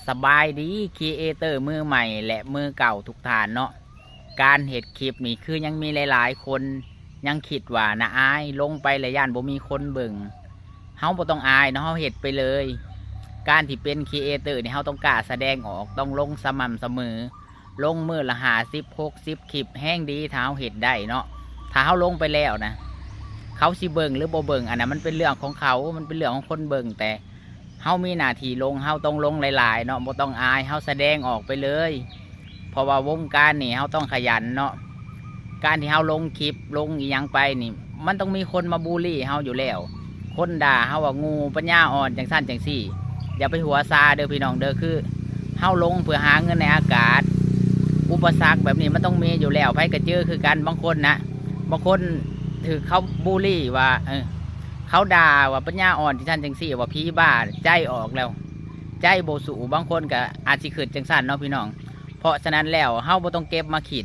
ສະບາຍດີ ຄຣີເອເຕີມືໃໝ່ ແລະ ມືເກົ່າທຸກທ່ານເນາະ. ການເຮັດຄລິບນີ້ຄືຍັງມີຫຼາຍໆຄົນຍັງຄິດວ່າໜ້າອາຍ ລົງໄປແລ້ວຢ້ານບໍ່ມີຄົນເບິ່ງ. ເຮົາບໍ່ຕ້ອງອາຍເນາະ ເຮົາເຮັດໄປເລີຍ. ການທີ່ເປັນຄຣີເອເຕີນີ້ ເຮົາຕ້ອງກ້າສະແດງອອກ, ຕ້ອງລົງສະໝ່ຳສະເໝີ, ລົງມື້ລະຫ້າສິບ ຫົກສິບຄລິບ ແຮງດີ ຖ້າເຮົາເຮັດໄດ້ເນາະ. ຖ້າເຮົາລົງໄປແລ້ວນະ ເຂົາຊິເບິ່ງຫຼືບໍ່ເບິ່ງ ອັນນັ້ນມັນເປັນເລື່ອງຂອງເຂົາ, ມັນເປັນເລື່ອງຂອງຄົນເບິ່ງ, ແຕ່ ເຮົາມີໜ້າທີ່ລົງ ເຮົາຕ້ອງລົງຫຼາຍໆເນາະ, ບໍ່ຕ້ອງອາຍ, ເຮົາສະແດງອອກໄປເລີຍ. ເພາະວ່າວົງການນີ້ເຮົາຕ້ອງຂະຫຍັນເນາະ. ການທີ່ເຮົາລົງຄລິບ ລົງອີ່ຫຍັງໄປນີ້ ມັນຕ້ອງມີຄົນມາບູລີເຮົາຢູ່ແລ້ວ, ຄົນດ່າເຮົາວ່າໂງ່ ປັນຍາອ່ອນ ຈັ່ງຊັ້ນຈັ່ງຊີ້. ຢ່າໄປຫົວຊາເດີພີ່ນ້ອງເດີ, ຄືເຮົາລົງເພື່ອຫາເງິນໃນອາກາດ. ອຸປະສັກແບບນີ້ມັນຕ້ອງມີຢູ່ແລ້ວ, ໃຜກໍເຈີຄືກັນ. ບາງຄົນນະ ບາງຄົນຖືກເຂົາບູລີວ່າ ເອີ ເຂົາດ່າວ່າປັນຍາອ່ອນ ຈັ່ງຊັ້ນຈັ່ງຊີ້, ວ່າຜີບ້າ, ໃຈອອກແລ້ວ ໃຈບໍ່ສູ້. ບາງຄົນກໍອາດຊິຄິດຈັ່ງຊັ້ນເນາະພີ່ນ້ອງ. ເພາະສະນັ້ນແລ້ວ ເຮົາບໍ່ຕ້ອງເກັບມາຄິດ,